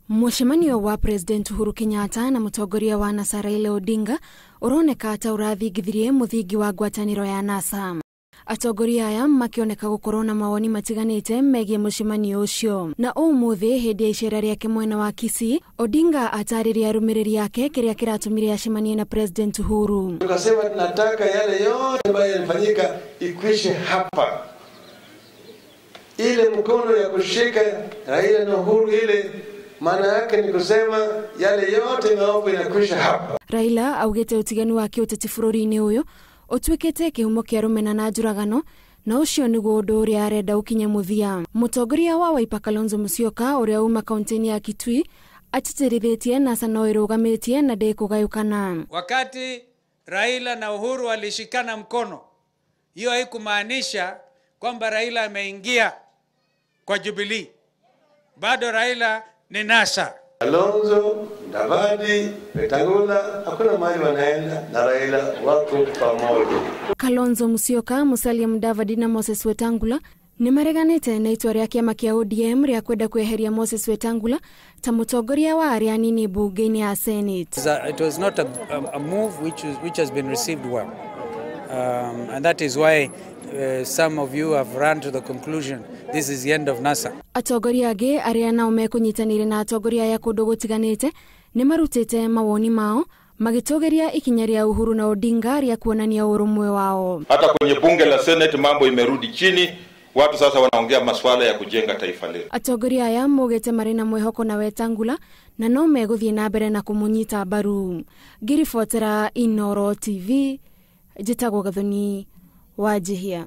Mũcemanio wa President Uhuru Kenyatta na mũtongoria wa NASA Raila Odinga ũroneka ta ũrathingithirie mũthingi wa ngwatanĩro ya NASA. Atongoria aya makĩoneka gũkorwo na mawoni matiganĩte megiĩ mũcemanio ũcio. Na ũmũthĩ hĩndĩ ya icera rĩake mwena wa Kisii, Odinga atarĩria arũmĩrĩri ake kĩrĩa kĩratũmire acemanie na President Uhuru. Tukasema tunataka yale yote ambayo yalifanyika ikwishe hapa. Ile mkono ya kushika Raila na Uhuru ile maana yake ni kusema yale yote maovu inakwisha hapa. Raila augĩte ũtiganu wa kĩũteti bũrũri-inĩ ũyũ ũtuĩkĩte kĩhumo kĩa rũmena na njũragano na ũcio nĩguo ũndũ ũrĩa arenda ũkinye mũthia. Mũtongoria wa Wiper Kalonzo Musyoka ũrĩa uma kaunti-inĩ ya Kitui atĩtĩrithĩtie NASA no ĩrũgamĩtie na ndĩkũgayũkana. Wakati Raila na Uhuru walishikana mkono, hiyo haikumaanisha kwamba Raila ameingia kwa Jubilee. Bado Raila ni NASA. Kalonzo, Mudavadi, Wetangula hakuna mahali wanaenda na Raila wako pamoja. Kalonzo Musyoka, Musalia Mudavadi na Moses Wetangula nĩmareganĩte na itua rĩa kĩama kĩa ODM rĩa kwenda kweheria Moses Wetangula ta mũtongoria wa arĩa anini mbunge-inĩ ya Senate. It was not a move which has been received well. And that is why some of you have run to the conclusion this is the end of NASA. Atongoria angĩ arĩa nao mekũnyitanĩire na atongoria aya kũndũ gũtiganĩte nĩmarutĩte mawoni mao magĩtũgĩria ikinya rĩa Uhuru na Odinga rĩa kuonania ũrũmwe wao. Hata kwenye bunge la Senate mambo imerudi chini, watu sasa wanaongea masuala ya kujenga taifa letu. Atongoria aya maugĩte marĩ na mwĩhoko na Wetangula na no megũthiĩ na mbere na kũmũnyita mbaru. Ngĩribotera Inooro TV, njĩtagwo Gathoni Wanjihia.